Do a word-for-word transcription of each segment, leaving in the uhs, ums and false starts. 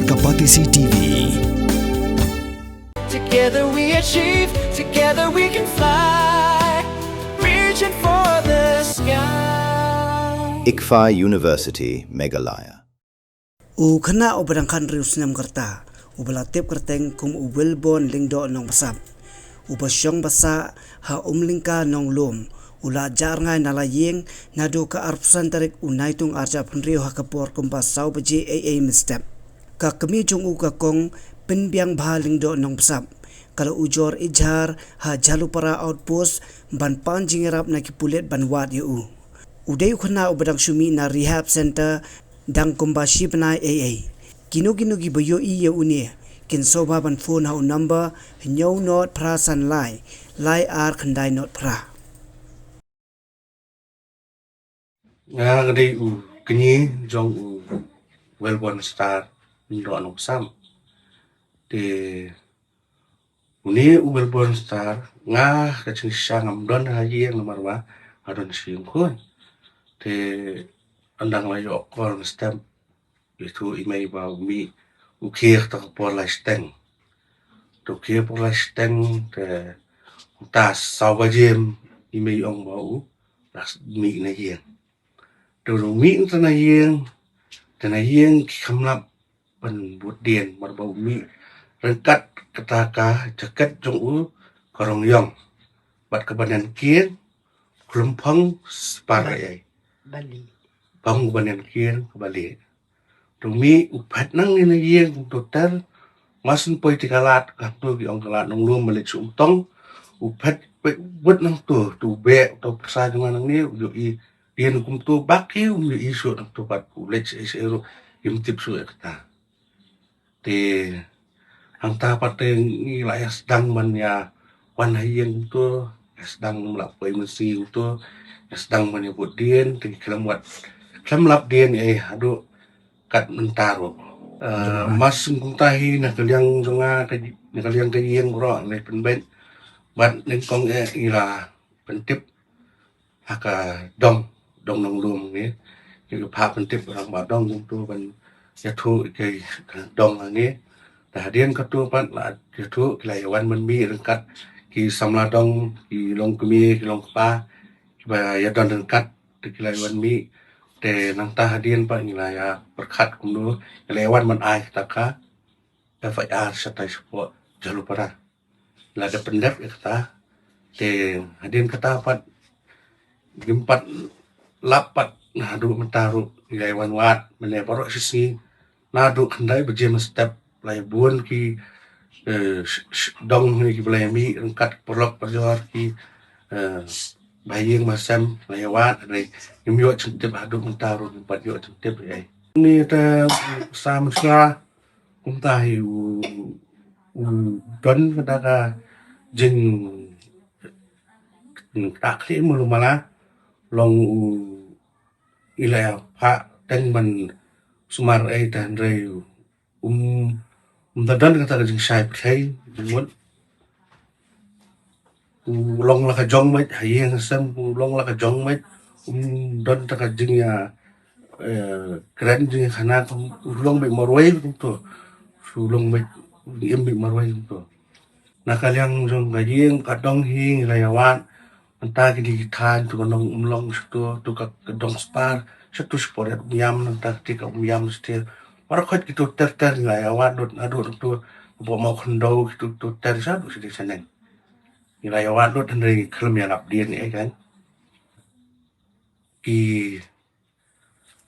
Ka Batesi T V. Together we achieve, together we can fly. Reaching for the sky. ICFAI University, Meghalaya. U khynnah uba dang khathynriew snem ka rta, uba la tip kyrteng kum u Wilborn Lyngdoh Nongbsap, uba shong ba sah ha Umlyngka Nonglum, u la jah rngai na la ïing naduh ka arphew san tarik u Naitung arhajar arphew hynriew ha ka por kumba saw baje eiei mynstep. Ka kmie jong u, ka Kong Pynbiangbha Lyngdoh Nongbsap, ka la ujor ijhar ha Jhalupara Outpost ban pan jingïarap na ki pulit ban wad ïa u. U dei u khynnah uba dang shu mih na Rehab Centre dang kumba shi bnai eiei. Kino kino kiba ïohi ïa une kin sngewbha ban phone ha u number hynñiew not phra san lai, lai ar khyndai not phra. Nga ka dei u kñi jong u Wilborn Star Lyngdoh Nongbsap. Te une u Wilborn Star, nga ka jingshisha ngam don ha ïing namar ba nga don sha ïing khun. Te ynda nga la ïoh call mynstep, ïathuh i mei ba u mih, u khie ha kata ka por lai shiteng. Te u khie por lai shiteng, te kumta saw baje i mei ong ba u la mih na ïing. Te u mih na ïing, te na ïing ki kham lap ban bud dien namar ba u mih ryngkat kata ka jaket jong u ka rong ïong bad ka banian kieng, khlem phong spar eiei. Phong ka banian kieng ka balieh. Te u mih u phet nang ïa na ïing kumto ter, mar shu poi te ka lad, ka to ki ong ka lad Nonglum, ma leit sha Umtong, u phet peit wut nangto, te u beh uto u pyrsa jong nga nangne, u ïohi dien kumto, ba ki um ïohi shuh nangto pat, u leit shaei shaei ruh kim tip shuh ïa kata. Te hangta pat te ngi la ïa sdang ban ïa wan ha ïing kumto, ïa sdang, la poi mynsngi kumto, ïa sdang ban ïa bud dien, te ngi khlem wad, khlem lap dien ei haduh kat mynta ruh. Mar shu kumta hi, na ka liang jong nga, ka, na ka liang ka ïing baroh ngi la pynbeit bad nyngkong eh ngi la pyntip ha ka dong, dong Nonglum ngi. Ngi la phah pyntip rangbah dong kumto ban ïathuh ïa ka dong ha ngi. Te hadien kato pat la ïathuh, ki la ïa wan ban mih ryngkat ki samla dong, ki longkmie, ki longkpa, kiba ïa don ryngkat, te ki la ïa wan mih. Te nangta hadien pat ngi la ïa pyrkhat kumno, ngi la ïa wan ban ai kata ka F I R shatai shapoh Jhalupara. La dep pyndep ïa kata. Te hadien kata pat ngim pat lap pat naduh mynta ruh, ngi la ïa wan wad mynne baroh shisngi naduh khyndai baje mynstep. La ïa bun ki, eh, sh-, sh-, dong ne kiba la ïa mih ryngkat paralok parajor, ki, eh, bahaïing bahasem, la ïa wad, hynrei ngim ïoh jingtip haduh mynta ruh, ngim pat ïoh jingtip ei. Ni te sa mynshwa kumta hi u, u don kata ka jing, ka khlieh mulu mala, long u, i la ïa phah teng ban sumar ei, te hynrei um, um da don kata ka jingshai pyrthei jingmut. U long la ka jong met ha ïing ha sem, u long la ka jong met, um don ta ka jingïa, eh, kren jingïakhana, u long met marwei kumto. U long met, im met marwei kumto. Na ka liang jong ka ïing ka dong hi ngi la ïa wad. Mynta kine ki thaiñ, tu ka Nongumlong shato, tu ka, ka Dongspar shato, shapoh Riat Umiam, nangta kata ka Umiam shato. Baroh khoit kito ter ter ngi la ïa wad lut, naduh tu hapoh Mawkhyndew kito, kito ter shaduh shadien shaneng. Ngi la ïa wad lut hynrei khlem ïa lap dien ei kan. Ki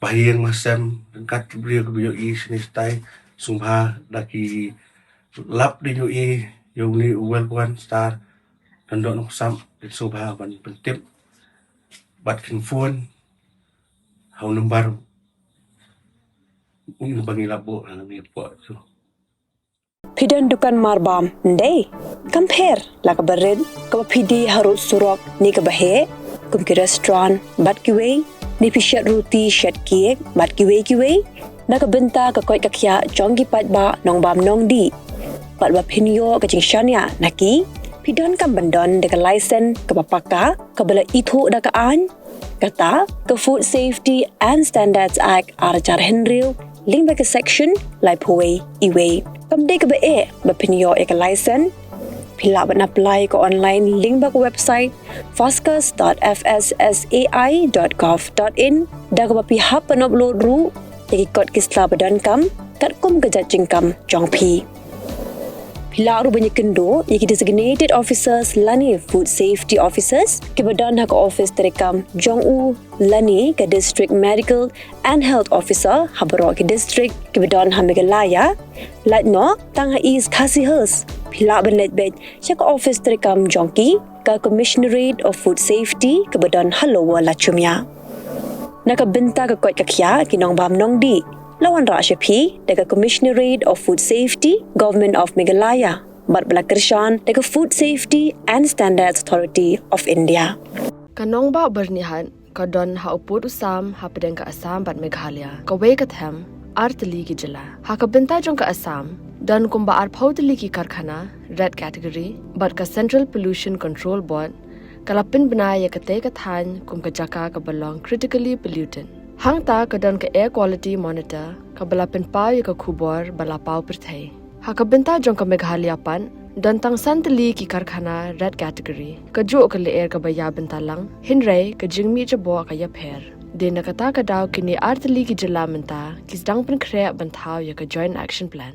bahaïing bahasem ryngkat ki briew kiba ïohi shane shatai, sngewbha da ki lap da ïohi ïa une u Welborn Star Lyngdoh Nongbsap, kin sngewbha ban pyntip bad kin phone ha u number uba ngi la buh hangne hapoh tu. Phi don dukan marbam, ym dei? Kam pher, la kaba rit, kaba phi die harud surok, ne kaba heh, kum ki restaurant bad kiwei, ne phi shet ruti, shet cake bad kiwei kiwei. Na ka bynta ka koit ka khiah jong ki paidbah nongbam nongdih, bad ba phin ïoh ka jingshaniah na ki, phi donkam ban don da ka license kaba paka, kaba la ithuh da ka aiñ, kata ka Food Safety and Standards Act ar hajar hynriew, lyngba ka section laiphew wei E wei. Kam dei kaba eh ba phin ïoh ïa ka license, phi lah ban apply ka online lyngba ka website foscas.fssai.gov.in, da kaba phi hap ban upload ruh ïa ki kot ki sla ba donkam katkum ka jait jingkam jong phi. Phi lah ruh ban ïakynduh ïa ki designated officers lane food safety officers kiba don ha ka office treikam jong u lane ka district medical and health officer ha baroh ki district kiba don ha Meghalaya. Lait noh tang ha East Khasi Hills, phi lah ban leit beit sha ka office treikam jong ki, ka Commissionerate of Food Safety kaba don ha Lower Lachumia. Na ka bynta ka koit ka khiah ki nongbam nongdih, la wanrah sha phi da ka Commissionerate of Food Safety, Government of Meghalaya, bad ba la kyrshan da ka Food Safety and Standards Authority of India. Ka nongbah Byrnihat ka don ha u pud u sam hapdeng ka Assam bad Meghalaya, kawei ka them ar tylli ki jylla. Ha ka bynta jong ka Assam, don kumba arphew tylli ki karkhana red category, bad ka Central Pollution Control Board ka la pynbna ïa katei ka thaiñ kum ka jaka kaba long critically polluted. Hangta ka don ka Air Quality Monitor kaba la pynpaw ïa ka khubor ba la paw pyrthei. Ha ka bynta jong ka Meghalaya pat, don tang san tylli ki karkhana red category. Kajuh ka lyer kaba ïa bynta lang, hynrei ka jingmih jaboh ka ïapher. Dei na kata ka daw kine ar tylli ki jylla mynta ki sdang pynkhreh ban thaw ïa ka Joint Action Plan.